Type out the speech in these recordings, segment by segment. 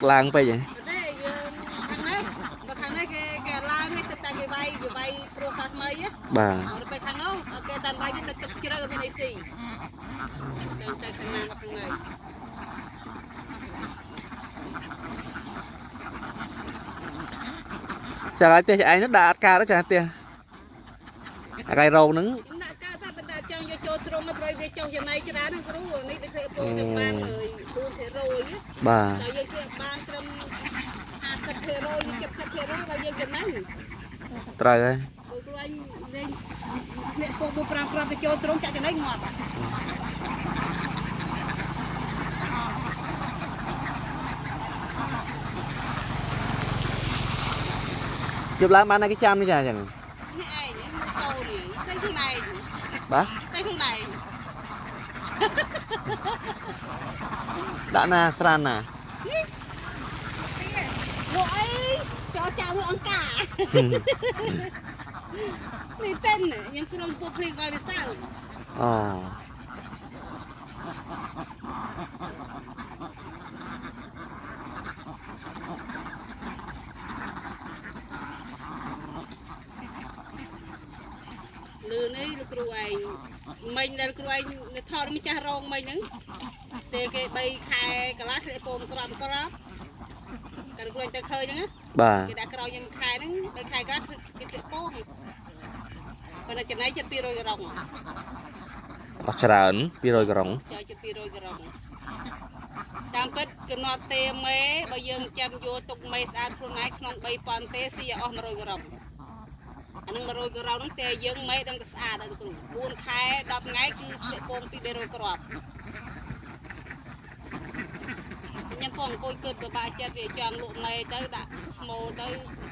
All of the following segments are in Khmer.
ឡើងពេកហ៎ ទេយើងខាងនេះបើខាងនេះគេគេឡើងនេះទឹកតែគេវាយគេវាយព្រោះសាថ្មីណា បាទ មកទៅខាងនោះគេតាមវាយទឹកទឹកជ្រៅអត់មានអីស៊ីទៅទៅខាងណាមកខាងនេះ ចាឲ្យផ្ទះឯងនោះដាក់អត់កើតទេចាផ្ទះអាកៃរោងហ្នឹង ខ្ញុំដាក់កើតតែប៉ុន្តែចង់យកចូលត្រង់មកប្រយវាចុះចំណៃច្រើនហ្នឹងគ្រូនេះដូចធ្វើពងទៅបានហើយ4% បាទ ដល់យើងធ្វើបានត្រឹម50% 70%ដល់យើងចំណេញ ត្រូវហើយ ព្រោះខ្លួនឯងលេងធ្លាក់ពង4 5គ្រាប់ទៅចូលត្រង់ចាក់ចំណេញងាប់ ជប់ឡើងបានតែគេចាំនេះចាអញ្ចឹង នេះឯងនេះតូនេះទៅខ្លួនឯង បាទ ទៅខ្លួនឯង ដាក់ណាស្រានណា លោកអីចោចៅអង្គការនេះតិនខ្ញុំក្រុមពួកភ្លេងឲ្យវាសើ អូ លឺនេះលោកគ្រូឯងមិញដែលគ្រូឯងថតម្ចាស់រោងមិញហ្នឹងទេគេ3ខែកន្លះធ្លាក់ពងក្របក្របតែគ្រូឯងទៅឃើញហ្នឹង បាទ គេដាក់ក្រោយខ្ញុំខែហ្នឹង3ខែកន្លះគេធ្លាក់ពងប៉ុន្តែចំណៃចិត្ត200ករង អស់ច្រើន200ក្រុង ចោលចិត្ត200ករងតាមពិតកំណត់ទេមេបើយើងចាំយកទុកមេស្អាតខ្លួនឯងក្នុង3000ទេស៊ីអស់100ករងអានឹង100ករងហ្នឹងទេយើងមេដឹងតែស្អាតដល់គ្រូ4ខែ10ថ្ងៃគឺធ្លាក់ពងពី300គ្រាប់ខ្ញុំពងអង្គុយគិតពិបាកចិត្តវាចង់លក់មេទៅដាក់ឈ្មោលទៅ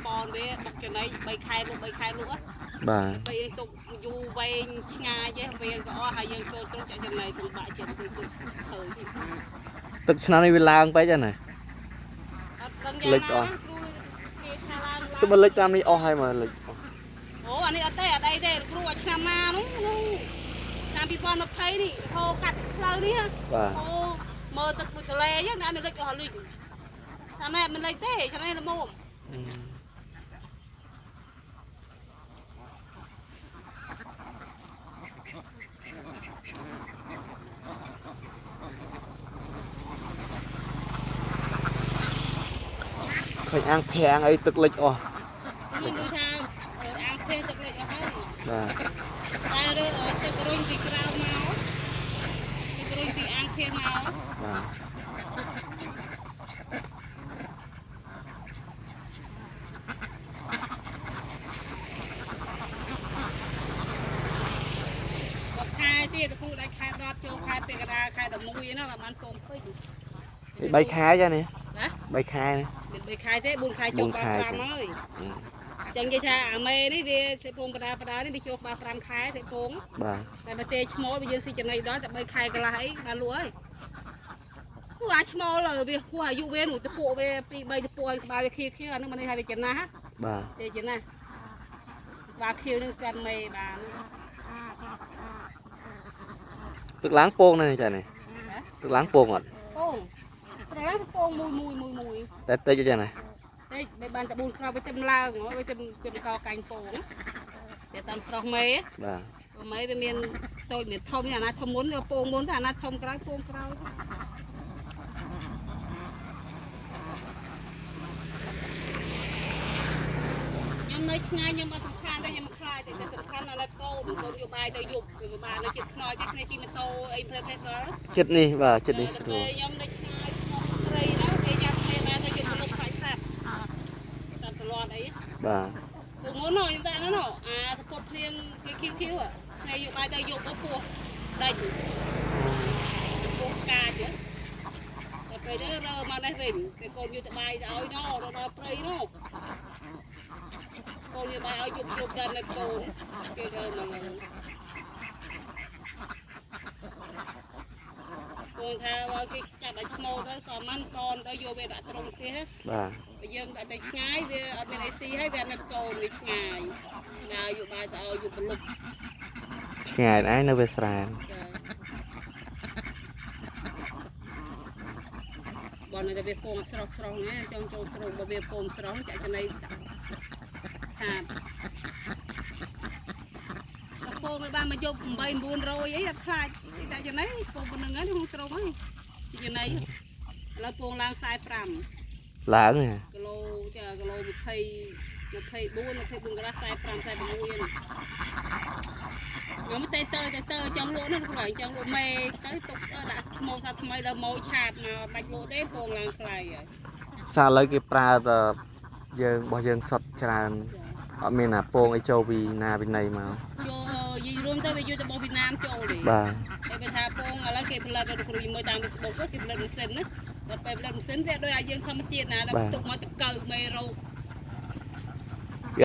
ប៉នវាបុកចំណី3ខែលក់3ខែលក់ បាទ ពេលទុកយូរវែងឆ្ងាយទេវែងក៏អស់ហើយយើងចូលត្រង់ចាក់ចំណីពិបាកចិត្តគឺគិតឃើញ ទឹកឆ្នាំនេះវាឡើងពេកហ្នឹងណា អត់ដឹងយ៉ាងណាគ្រូគេថាឡើង ជុំលិចតាមនេះអស់ហើយមើលលិចអស់ អូអានេះអត់ទេអត់អីទេគ្រូអាឆ្នាំណានោះនោះឆ្នាំ2020នេះហូរកាត់ផ្លូវនេះ បាទ ហូរមើលទឹកដូចទលេអញ្ចឹងអានេះលិចអស់លិចឆ្នាំនេះមិនលិចទេឆ្នាំនេះល្មម ឃើញអាងភាំងអីទឹកលិចអស់ ខ្ញុំនិយាយថាអាងភេទឹកលិចអស់ហើយ បាទ តែរើទឹករុញពីក្រៅមកទឹករុញពីអាងភេមក បាទ បើខែទៀតគ្រូដាច់ខែ10ចូលខែពាក់កណ្ដាលខែ11ណាបានពងពេញ នេះ3ខែចានេះ ណា 3ខែនេះ មាន3ខែទេ4ខែចូល 4 ក្បាល ខែ 5ហើយចឹងនិយាយថាអាមេនេះវាសិពងបដាបដានេះវាចូលក្បាល5ខែសិពង បាទ តែបើទេឈ្មោលវាយើងស៊ីចំណីដល់តែ3ខែកន្លះអីបានលក់ហើយគូអាឈ្មោលវាហួសអាយុវានោះទៅពួកវា2 3ទៅពួកឲ្យក្បាលវាខៀវខៀវអានោះមិននេះឲ្យវាចំណាស់ បាទ ទេចំណាស់ក្បាលខៀវនឹងកាន់មេបាន ទឹកឡើងពងនេះចានេះទឹកឡើងពងអត់ ពងប្រឡែងពងមួយមួយមួយមួយ តែតិចចាណា ទេបែបានតែ4គ្រាប់វាទៅឡើងវាទៅទៅកកាញ់ពងតែតាមស្រស់មេ បាទ ព្រោះមេវាមានតូចមានធំអាណាធំមុនវាពងមុនតែអាណាធំក្រោយពងក្រោយខ្ញុំនៅឆ្ងាយខ្ញុំអត់សំខាន់ទេខ្ញុំមិនខ្លាចទេតែសំខាន់ដល់កូនកូនយកបាយទៅយប់វាបាននៅចិត្តខ្នើយទេគ្នាជិះម៉ូតូអីផ្លេផ្លេដល់ ចិត្តនេះបាទចិត្តនេះស្រួល ខ្ញុំនៅឆ្ងាយក្នុងព្រៃណាគេយ៉ាប់គ្នាបានទៅយកទៅលុបខ្លាចសត្វសត្វត្រឡត់អី បាទ គឺមុននោះខ្ញុំដាក់នោះអាសពតភ្លៀងគេខៀវខៀវថ្ងៃយកបាយទៅយកមកពោះដាច់ពោះកាចតែពេលនេះរើមកនេះវិញពេលកូនយកទៅបាយទៅឲ្យណដល់ព្រៃនោះកូនយកបាយឲ្យយប់យប់ដល់នៅកូនគេរើមកលើកូនថាបើគេចាប់ឲ្យឈ្មោលទៅសមមិនកនទៅយកវាដាក់ត្រង់ផ្ទះ បាទ បើយើងដាក់ទៅឆ្ងាយវាអត់មានអីស៊ីហើយវាអត់មានកូនវាឆ្ងាយណាយកបាយទៅឲ្យយកប្រលប់ ឆ្ងាយឯងនៅវាស្រាន ចាប បើនៅតែវាពងស្រស់ស្រស់ណាចង់ចូលទ្រុងបើវាពងស្រស់ចាក់ចំណីដាក់ខាតដល់ពងឲ្យបានមកយក8 900អីអត់ខ្លាចចាក់ចំណីពងប៉ុណ្្នឹងហើយក្នុងទ្រុងហើយចំណីឥឡូវពងឡើង45 ឡើងហ៎ គីឡូចាគីឡូ20 24 24កន្លះ45 46ហ្នឹងខ្ញុំទៅទៅទៅទៅចង់លក់នោះខ្លួនឯងចង់លក់មេទៅទុកដាក់ថ្មថាថ្មីដល់ម៉ូយឆាតមកបាច់លក់ទេពងឡើងថ្លៃហើយ សារឥឡូវគេប្រើតែយើងរបស់យើងសុតច្រើនអត់មានអាពងអីចូលពីណាពីណីមក ចូលយីរួមទៅវាយកទៅបោះវៀតណាមចូលទេ បាទ តែបើថាពងឥឡូវគេផលិតដល់គ្រូជាមួយតាម Facebook គេផលិតម៉ាស៊ីនណាដល់ពេលផលិតម៉ាស៊ីនវាដូចឲ្យយើងធម្មជាតិណាដល់ទុកមកតកើមេរោគ